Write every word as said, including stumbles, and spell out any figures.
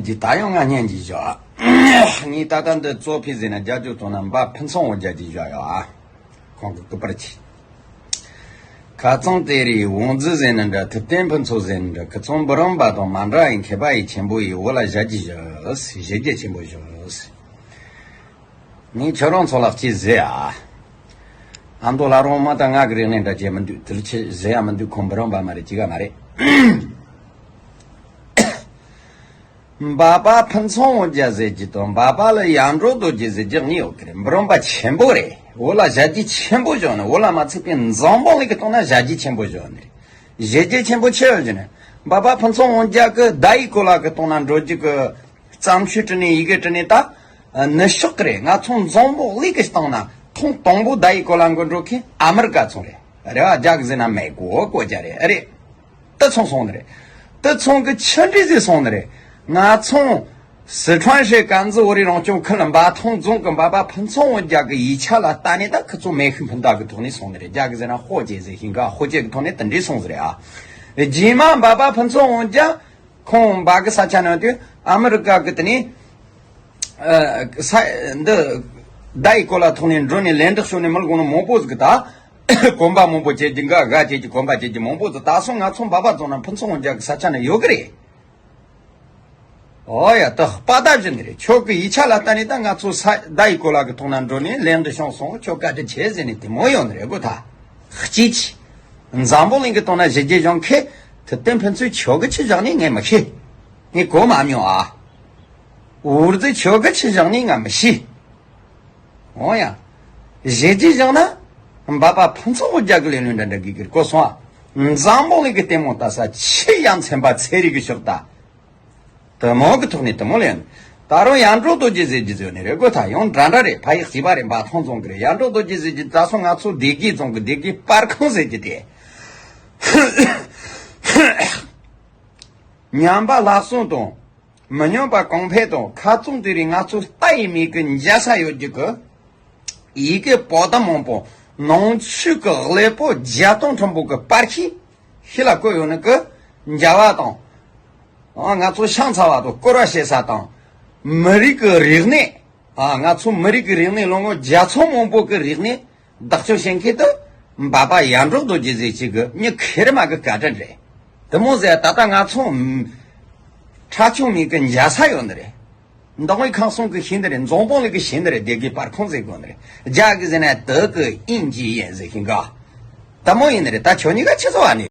ཀྱི་ད་ཡང་ང་སྙན་གྱི་བཞག་ངས་ད་ལྟ་འདི་གཙོ་ཕི་ཟེར་ན་རྒྱ་ཇུ་ཐོག་ན་འབའ་ཕུན་ཚོགས་འོ་རྒྱ་གྱི་བཞག་ཡོད་ཨ། ཁོང་གི་སྐུ་པར་ཆེ། ཁ་ཚང་དེ་རིའི་བོང་རྫི་ཟེར་ནི་འདྲ་ཐུབ་བསྟན་ཕུན་ཚོགས་ཟེར་ནི་འདྲ་ཁི་ཚོང་འབུ་རམ་པ་དང་མ་འདྲ་ཡི་མཁས་པ་ཡི་ཆེན་པོ་ཡི་འོ་ལ་ཞལ་གྱི་བཞག་ཞལ་རྒྱ་ཆེན་པོ་བཞག་ངས་ཁྱོད་རང་ཚོ་ལ་ཅི་ཟེར་ཨ། ཨ་མདོ་ལ་རོང་མ་ད་ང་གི་རིག་གནས་འདྲ་བྱེད་མི་འདུག་དེར་ཆི་ཟེར་ཡ་མི་འདུག་ཁོང་འབུ་རམ་པ་མ་རེད་ཅི་ག་མ་རེད། འབའ་པ་ཕུན་ཚོགས་འོ་རྒྱ་ཟེར་གྱི་དང་འབའ་པ་ལ་ཡར་འབྲོག་རྡོ་རྗེ་ཟེར་གྱི་གཉིས་ཡོད་ཀི་རེད། འབུ་རམ་པ་ཆེན་པོ་རེད། འོ་ལ་ཞལ་གྱི་ཆེན་པོ་བཞག་ནས་འོ་ལ་མ་ཚིག་པའི་འཛམ་བུ་གླིང་གི་སྟེང་ན་ཞལ་གྱི་ཆེན་པོ་བཞག་ནི་རེད། ཞལ་གྱི་ཆེན་པོ་ཆེ་བ་བཞག་ནས་འབའ་པ་ཕུན་ཚོགས་འོ་རྒྱ་གི་ཟླ་ཡི་གོ་ལ་གི་སྟེང་ན་འགྲོ་རྒྱུ་གི་བརྩམས་ཆོས་བྲི་ནས་ཡི་གེ་བྲི་ནས་ད། ནི་ཤོག་གི་རེད། ང་ཚོ་འཛམ་བུ་གླིང་གི་སྟེང་ན་ཐེངས་དང་པོ་ཟླ་ཡི་གོ་ལ་འགོ་འགྲོ་མཁན་ཨ་མི་རི་ཀ་ཚོང་རེད། རེད་བ། རྒྱ་གི་ཟེར་ན་མེ་གོ་གོ་རྒྱ་རེད། རེད། དེ་ཚོང་སོང་ནི་རེད། དེ་ཚོང་གི་ཆི་འདྲ་ཟིག་སོང་ནི་རེད། ང་ཚོ་སི་ཁྲོན་ཧྲེ་ཀན་ཛི་བོད་རིགས་རང་སྐྱོང་ཁུལ་འབའ་ཐང་རྫོང་གི་འབའ་པ་ཕུན་ཚོགས་འོ་རྒྱ་གི་ཡིག་ཆ་ལ་ལྟ་ནས་ད་ཁི་ཚོ་མེ་ཤིང་འཕུར་མདའ་གི་ཐོག་ནས་སོང་ནི་རེད། རྒྱ་གི་ཟེར་ན་ཧོ་ཅེ་ཟེར་ཤིང་ག་ཧོ་ཅེ་གི་ཐོག་ནས་དེ་འདྲ་སོང་ཟེར་རེད་ཨ། རྗེས་མ་འབའ་པ་ཕུན་ཚོགས་འོ་རྒྱ། ཁོང་འབའ་གི་ས་ཆ་ནང་དུ་ཨ་མི་རི་ཀ་གི་དེ་ནས་ཨ་ས་འདི་ཟླ་ཡི་གོ་ལ་ཐོག་ནས་འགྲོ་ནས་ལན་འདེགས་ཞུ་ནས་མི་ལ་དགོངས་ནས་མང་པོ་ཟིག་གི་ད་གོམ་པ་མང་པོ་བྱེད་ཀྱི་འགའ་འགའ་བྱེད་ཀྱི་གོམ་པ་བྱེད་ཀྱི་མང་པོ་ཟིག་ད་སོང་ང་ཚོ་འབའ་པ་རྫོང་ན་ཕུན་ཚོགས་འོ་རྒྱ་གི་ས་ཆ་ནང་ཡོད་གི་རེད། ཨོ་ཡ་ད་པ་ད་བཞིན་རེད། ཁྱོད་ཀྱི་ཡིག་ཆ་ལ་ལྟ་ནས་ད་ང་ཚོ་ས་ཟླ་ཡི་གོ་ལ་གི་ཐོག་ན་འགྲོ་ནས་ལན་འདེགས་ཞུ་སོང་ཁྱོད་བཀའ་དྲིན་ཆེ་ཟེར་ནས་དེ་མོ་ཡོང་ནི་རེད་གོ་ད། གཅིག་འཛམ་བུ་གླིང་གི་སྟེང་ན་ཞི་རྒྱས་གཞུང་མཁས་ཐུབ་བསྟན་ཕུན་ཚོགས་ཁྱོད་ཀྱི་ཆི་བཞག་ནས་ངས་མི་ཤེས། ངས་གོ་མ་མྱོང་ཨ། འུར་ཟི་ཁྱོད་ཀྱི་ཆི་བཞག་ནས་ང་མི་ཤེས། འོ་ཡ། ཞི་རྒྱས་གཞུང་ན་འབའ་པ་ཕུན་ཚོགས་འོ་རྒྱ་གི་ལས་ལུང་འདྲ་འདྲ་གི་གིར་གོ་སོང་ཨ། འཛམ་བུ་གླིང་གི་ལྟད་མོ་ལྟ་ས་ཆི་ཡ་མཚན་པ་ཚེ་རིང་གི་ཕྱོགས་ད། དེ་མོ་གི་ཐོག་ནས་དེ་མོ་ལེན། ད་རུང་ཡར་འབྲོག་རྡོ་རྗེ་ཟེར་གྱི་ཟེར་ནི་རེད་གོ་ད་ཡང་འདྲ་འདྲ་རེད། ཕ་ཡག་གཅིག་པ་རེད། འབའ་ཐང་རྫོང་གི་རེད། ཡར་འབྲོག་རྡོ་རྗེ་ཟེར་གྱི་ད་སོང་ང་ཚོ་སྡེ་དགེ་རྫོང་གི་སྡེ་དགེ་པར་ཁང་ཟེར་གྱི་དེ། ཉམས་པ་ལྷག་སོང་དང་། མི་ཉམས་པ་གོང་འཕེལ་དང་ཁ་ཚོང་དེ་རིང་ང་ཚོ་ལྟ་ཡི་མིག་གི་འཇའ་ས་ཡོད་རྒྱུ་གི་ཡི་གེ་པོ་ཏ་མང་པོ་ནང་ཆོས་ཀྱི་ཀླད་པོ་བརྒྱ་སྟོང་ཁྲི་འབུམ་གྱི་པར་ཤིང་ཤི་ལ་བཀོད་ཡོད་ནི་གི་མཇལ་བ་དང་། ང་ཚོ་ཤང་ཚ་བ་དང་སྐོར་བ་བྱེད་ས་དང་། མི་རིགས་ཀྱི་རིག་གནས། ང་ཚོ་མི་རིགས་ཀྱི་རིག་གནས་ལོ་ངོ་བརྒྱ་ཚོ་མང་པོ་གི་རིག་གནས་བདག་སྐྱོང་བྱེད་མཁན་དུ་འབའ་པ་ཡར་འབྲོག་རྡོ་རྗེ་ཟེར་ཅིག་གི་མྱི་ཁེར་མ་གི་བཀའ་དྲིན་རེད། དེ་མོ་ཟེར་ད་ལྟ་ང་ཚོ་ཁྲ་ཆུང་མིག་གི་འཇའ་ས་ཡོད་ནི་རེད། མདང་དབུས་ཁམས་གསུམ་གི་ཤེས་ནི་རེད། འཛམ་བུ་གླིང་གི་ཤེས་ནི་རེད། སྡེ་དགེ་པར་ཁང་ཟེར་དགོས་ནི་རེད། རྒྱ་གི་ཟེར་ན་德国印记院ཟེར་ཤིང་ག་དེ་མོ་ཡིན་ནི་རེད། ད་ཁྱོད་གཉིས་ཀ་ཆི་ཟེར་བ་ནི།